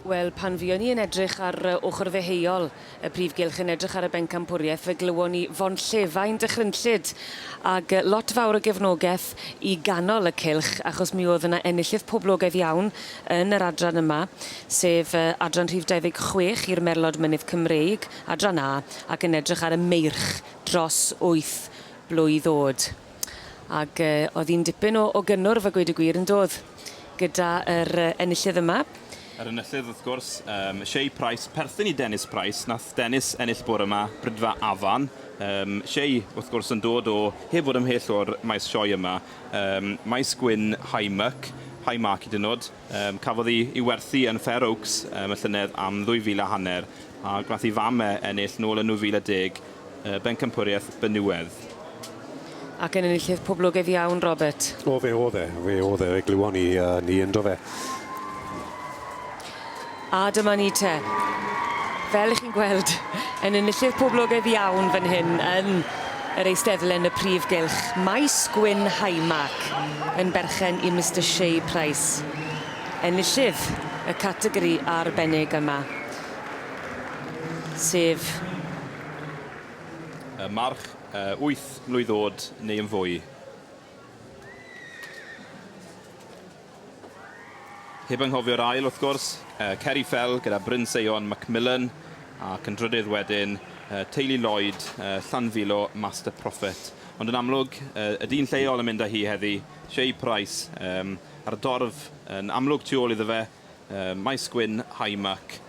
Wel, pan fuon ni yn edrych ar ochr ddeheuol y prif gylch yn edrych ar y bencampwriaeth, fe glywon ni fonllefain dychrynllyd ag lot fawr o gefnogeth i ganol y cylch, achos mi o'dd yna enillydd poblogaidd iawn yn yr adran yma, sef adran rhif 26 i'r Merlod Mynydd Cymreig, adran A, ac yn edrych ar y meirch dros wyth blwydd o'd. Ag o'dd 'i'n dipyn o o gynnwrf a gweud y gwir yn do'dd? Gyda yr enillydd yma. Yr enillydd wrth gwrs, yym Shay Price, perthyn i Dennis Price, nath Dennis ennill bore 'ma, Brydfa Afan. Yym Shay wrth gwrs yn dod o, heb fod ymhell o'r maes sioe yma, yym Maes Gwyn High Muck, High Mark hyd yn o'd. Yym cafodd 'i 'i werthu yn Fair Oaks yym y llynedd am ddwy fil a hanner, a gwnath 'i fam e ennill nôl yn 2010 Bencampwriaeth Benywedd. Ac yn enillydd poblogaidd iawn, Robert. O, fe o'dd e, fe o'dd e, fe glywon ni yy ni yndo fe. A dyma ni te. Fel 'ych chi'n gweld, yn enillydd poblogaidd iawn fan hyn yn yr eisteddle yn y prif gylch, Maes Gwyn Highmark yn berchen i Mister Shay Price. Enillydd y categori arbennig yma. Sef Y march wyth mlwydd o'd neu yn fwy. Heb anghofio'r ail wrth gwrs, Ceri Fell gyda Bryn Seion Macmillan ac yn drydydd wedyn Teulu Lloyd, Llanfilo Master Prophet. Ond yn amlwg, y dyn lleol yn mynd â hi heddi, Shay Price, a'r dorf yn amlwg tu ôl iddo fe, Maes Gwyn, High Muck.